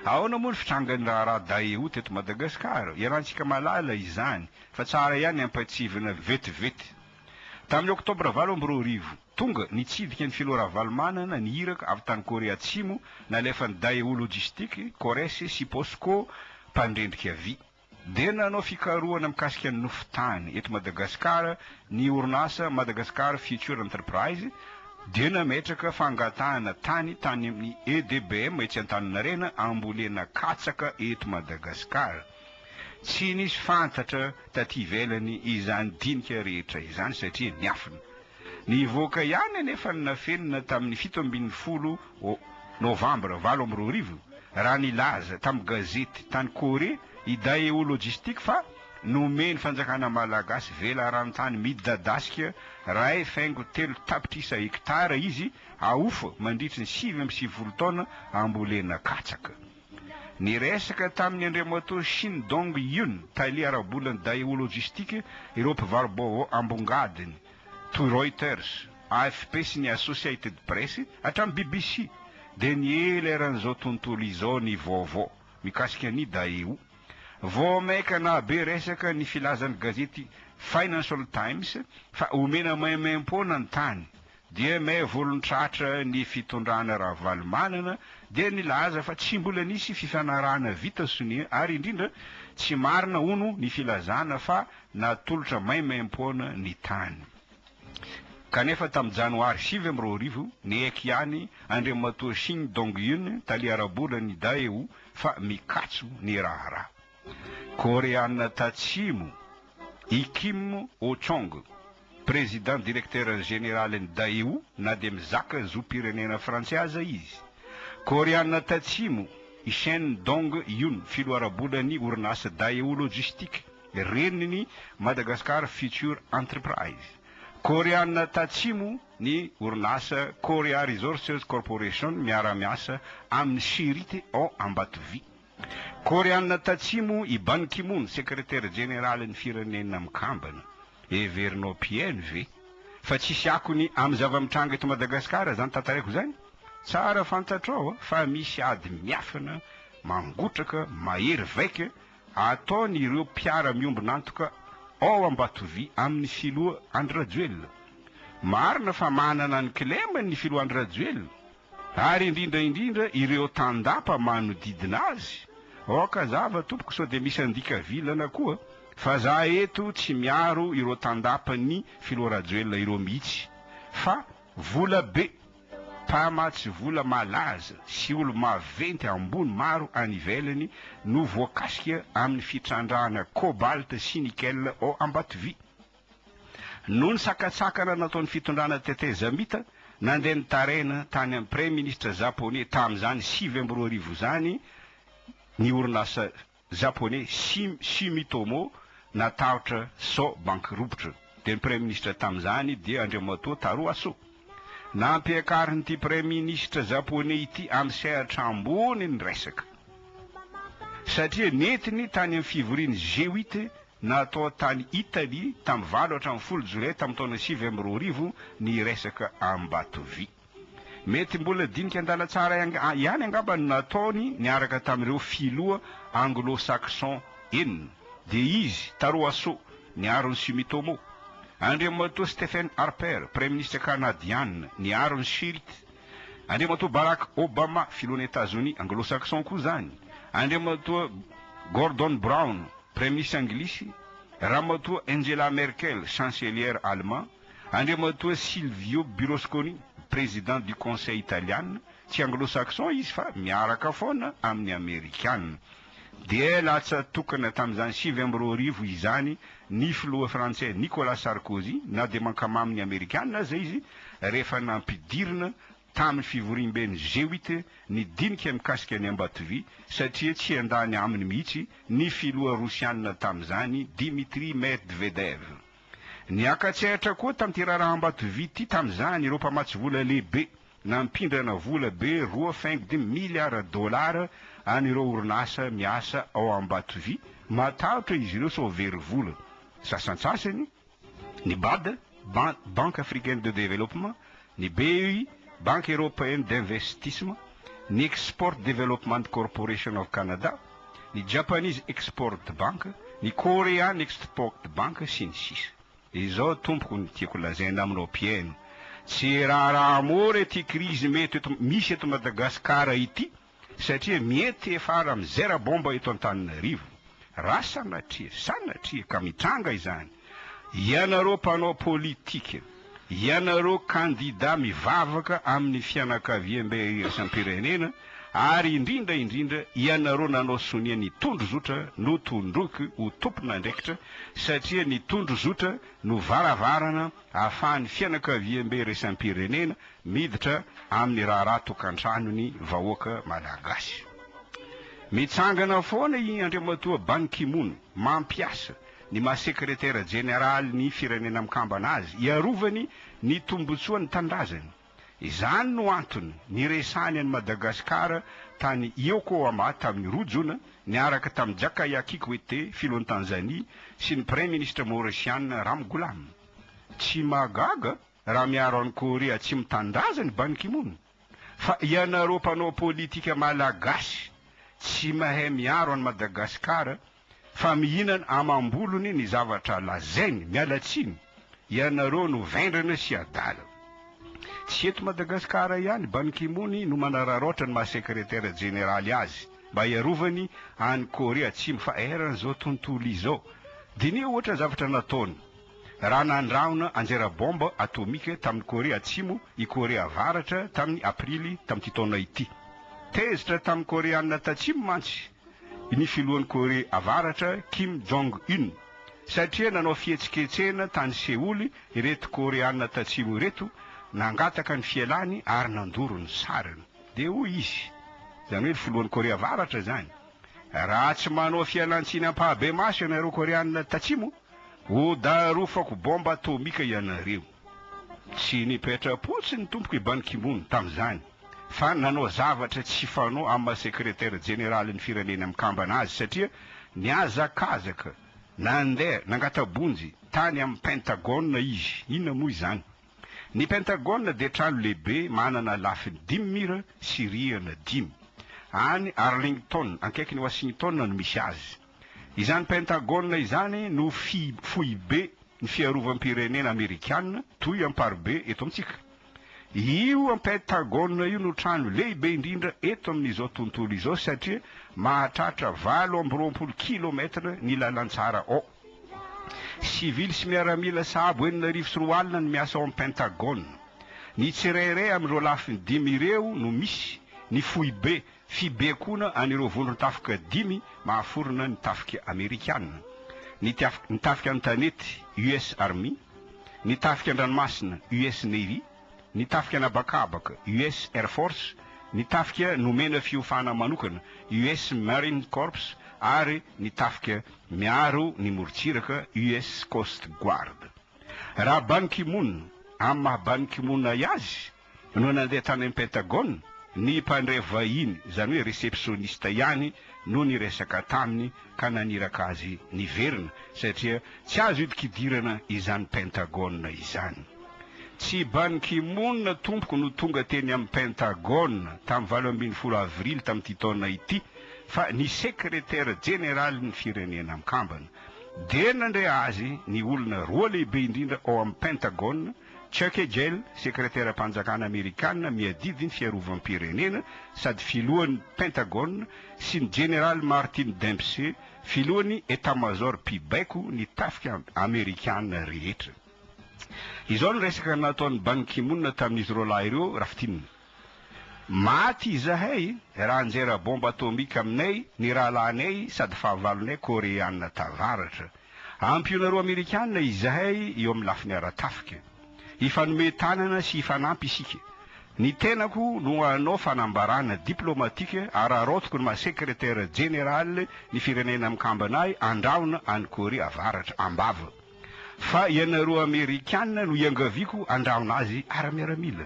Ahoana moa ny fitrangan'ny raharaha Daewoo teto Madagasikara? Iarahantsika mahalala izany, fa tsara ihany ampahatsivina vetivety. Tamin'ny oktobra 2008, tonga nitsidika ny filoha Ravalomanana ny iraka avy tany Korea Atsimo nalefan'ny Daewoo Logistic, Kores sy Posco mpandrendrika vy. Dia nanao fikarohana mikasika ny nofon-tany eto Madagasikara ny orinasa Madagascar Future Enterprise dia nametraka fangatahana tany tany amin'ny EDBM etsy Antaninarenina hambolena katsaka eto Madagasikara. Tsy nisy fantatra taty ivelany izany dinika rehetra izany satria niafina. Nivoaka ihany anefa ny nafenina tamin'ny 17 Novambra 2008 raha nilaza tamin'ny gazety tany Korea i Daewoo Logistic fa nomen'ny fanjakana malagasy velaran-tany midadasika 1,3 tapitrisa hektara izy ahofa mandritry ny 99 taona hambolena katsaka. Niresaka tamin'ny Andriamatoa Shin Dong Hyun, tale ara-bolan'ny Daewoo Logistic, ireo mpivaro-baovao ambongadiny, toy Reuters, AFP sy ny Associated Press, hatramin'ny BBC, dia niely eran'izao tontolo izao ny vaovao mikasika ny Daewoo. Vao mainka nahabe resaka ny filazan'ny gazety Financial Times fa omena maimaimpoana ny tany Dia may volon-tratra ny fitondrana Ravalomanana dia nilaza fa tsy mbola nisy fifanarahana vita sonia ary indrindra tsy marina hono ny filazana fa natolotra maimaimpoana ny tany. Kanefa tamin'ny janoary 2009, niaiky ihany Andriamatoa Shin Dong-yun, tale ara-bolan'ny Daewoo fa mikatso ny raharaha. Koreana Tatsimo, i Kim Ho-chong, Président Directeur Général-n'ny Daewoo na dia mizaka zom-pirenena frantsay aza izy. Koreana Tatsimo, i Shen Dong-yun, filoha ara-bolan'ny orinasa Daewoo Logistic, renin'ny Madagascar Future Enterprise. Koreana Tatsimo, ny orinasa Korea Resources Corporation miara-miasa amin'ny Sirite ao Ambatovy. Koreana Tatsimo i Ban Ki-moon, sekretera jeneralin'ny Firenena Mikambana. Heverinao mpihaino ve fa tsisy akony amin'ny zava-mitranga eto Madagasikara izany tantaraiko izany? Tsara fantatrao fa misy ady miafina, mangotraka, mahery vaika ataon'ireo mpiara-miombon'antoka ao Ambatovy amin'ny filoha Andry Rajoelina. Marina fa manana ny kilemany ny filoha Andry Rajoelina, Ary indrindra indrindra ireo tandapa manodidina azy? Aoka hazava tompoko sao dia misy handika vilana koa fa za eto tsy miaro ireo tandapan'ny filoha Rajoelina ireo mihitsy fa vola be mpamatsy vola malaza sy olo maventy ambony maro any ivelany no voakasika amin'ny fitrandrahana cobalt sy nickel ao Ambatovy. Noho ny sakantsakana nataon'ny fitondrana tetezamita, nandeha nitaraina tany amin'ny praiminisitra Japoney tamin'izany 2009 izany ny orinasa Japoney Sumitomo natahotra sao bankirompitra. Dia ny praiminisitra tamin'izany dia Andriamatoa Taro Aso. Nampiakarin'ity praiminisitra Japoney ity amin'ny sehatra ambony ny resaka. Satria nentiny tany amin'ny fivorian'ny G8 Natao tany Italy tamin'ny 8 hatramin'ny 10 jolay tamin'ny taona 2009 ny resaka Ambatovy. Mety mbola dinika an-dalantsara ihany angamba no nataony niaraka tamin'ireo filoha anglo-saxon enina, dia izy, Taro Aso, niaro ny Sumitomo, Andriamatoa Stephen Harper, praiminisitra kanadiana, niaro ny Shirt, Andriamatoa Barack Obama, filohan'i Etazonia, anglo-saxon koa izany, Andriamatoa Gordon Brown, Praiminisitra anglisy, Ramatoa Angela Merkel, Chancelière allemand, Andriamatoa Silvio Berlusconi, Président du Conseil italiana, tsy anglo-saxon izy fa miaraka foana amin'ny amerikana. Dia latsa-tokana tamin'izany 2009 izany ny filoha frantsay Nicolas Sarkozy, na dia mankamamy ny amerikana aza izy, rehefa nampidirina tamin'ny fivoriamben'ny G8 ny dinika mikasika ny Ambatovy satria tsy handany aminy mihitsy ny filoha rosianina tamin'izany Dmitry Medvedev. Niaka-tsehatra koa tamin'ity raharaha Ambatovy ity tamin'izany ireo mpamatsy vola lehibe nampindrana vola be 2,5 miliara dolara an'ireo orinasa miasa ao Ambatovy, matahotra izy ireo sao very vola sasantsasany. ny Bad, Banque Africaine de Développement, ny BEI, Banque Européenne d'Investissement, ny Export Development Corporation of Canada, ny Japanese Export Bank, ny Korean Export Bank, sy ny sisa. Izao tompoko no tiako lazaina aminao mpihaino, tsy raharaha mora ity krizy mety eto misy eto Madagasikara ity satria mety hiafara amin'ny zera bomba eto Antananarivo. Raha sanatria, sanatria ka mitranga izany, ianareo mpanao politika, ianareo kandida mivavaka amin'ny fianakaviambe iraisam-pirenena ary indrindra indrindra ianareo nanao sonia ny tondrozotra no tondroiko ho tompon'andraikitra satria ny tondrozotra no varavarana ahafahan'ny fianakaviambe iraisam-pirenena miditra amin'ny raharaha tokantranon'ny vahoaka malagasy. Mitsangana foana i Andriamatoa Ban Ki-moon mampiasa ny maha sekretera jeneralin'ny Firenena Mikambana azy hiarovany ny tombotsoan'ny tanindrazany. Izany no antony niresahany an'i Madagasikara tany Yokohama tamin'ny roa jona niaraka tamin'i Jakaya Kikwete, filohan'i Tanzania, sy ny praiminisitra Maorisiana Ramgoolam. Tsy mahagaga raha miaro an'i Korea Atsimo tanindrazany Ban Ki-moon. Fa ianareo mpanao politika malagasy tsy mahay miaro an'i Madagasikara fa mihinana amam-bolony ny zavatra lazainy, miala tsiny, ianareo no vendrana sy adala. Tsy eto Madagasikara ihany Ban Ki-moon no manararaotra ny maha sekretera jeneraly azy mba hiarovany an'i Korea Atsimo fa eran'izao tontolo izao. Diniho ohatra ny zavatra nataony. Raha nandrahona anjera bomba atomika tamin'i Korea Atsimo i Korea Avaratra tamin'ny Aprily tamin'ity taona ity. Tezitra tamin'ny Koreana Tatsimo mantsy ny filohan'i Korea Avaratra Kim Jong Un satria nanao fihetsiketsehana tany Seoly ireto Koreana Tatsimo ireto nangataka ny fialany ary nandoro ny sariny. Dia hoy izy, izany hoe ny filohan'i Korea Avaratra izany, Raha tsy manao fialantsiny ampahabemaso ianareo Koreana Tatsimo, Ho darofako bomba atomika ianareo. Tsy nipetra-potsiny tompoko i Ban Ki-moon tamin'izany fa nanao zavatra tsy fanao amin'ny maha sekretera jeneralin'ny Firenena Mikambana azy satria nihazakazaka nandeha nangata-bonjy tany amin'ny Pentagone izy. Inona moa izany? Ny Pentagone dia trano lehibe manana lafiny dimy mira sy rihana dimy. Any Arlington, akaikin'i Washington no misy azy. Izany Pentagone izany no foibe ny fiarovam-pirenena amerikana toy Amparibe eto amintsika. Io Pentagone io no trano lehibe indrindra eto amin'izao tontolo izao satria mahatratra 28 kilomètre ny lalantsara ao. Sivily sy miaramila sahabo 2006 no miasa ao amin'ny Pentagone. Ny tsirairay amin'ireo lafiny dimy ireo no misy ny foibe Fibaikoana an'ireo vondron-tafika dimy mahaforona ny tafika amerikana, ny ny tafika an-tanety, US Army, ny tafika an-dranomasina, US Navy, ny tafika an'habakabaka, US Air Force, ny tafika nomena fiofana manokana, US Marine Corps, ary ny tafika miaro ny morontsiraka, US Coast Guard. Raha Ban Ki-moon, amin'ny maha Ban Ki-moon azy, no nandeha tany amin'ny Pentagone, ny mpandray vahiny, izany hoe receptionniste ihany no niresaka taminy ka naniraka azy niverina satria tsy azo idikidirana izany Pentagone izany. Tsy Ban Ki-moon tompoko no tonga teny amin'ny Pentagone tamin'ny 18 avrily tamin'ity taona ity fa ny sekretera jeneralin'ny Firenena Mikambana. Dia nandray azy ny olona roa lehibe indrindra ao amin'ny Pentagone, Chuck Hagel, sekreteram-panjakana amerikana miadidy ny fiarovam-pirenena sady filohan'ny Pentagone, sy ny Jeneraly Martin Dempsey, filohan'ny Etat-Major mpibaiko ny tafika amerikana rehetra. Izao no resaka nataon'i Ban Ki-moon tamin'izy roalahy ireo raha fintinina. Maty izahay raha hanjera bomba atomika aminay ny rahalahinay sady fahavalonay Koreana Tavaratra. Ampionareo Amerikana izahay eo amin'ny lafiny ara-tafika. Hifanome tanana sy hifanampy isika. Ny tenako no hanao fanambarana diplomatika araraotiko ny maha sekretera jeneraly ny Firenena Mikambana ahy handrahona an'i Korea Avaratra am-bava. Fa ianareo Amerikana no iangaviako handrahona azy ara-miaramila.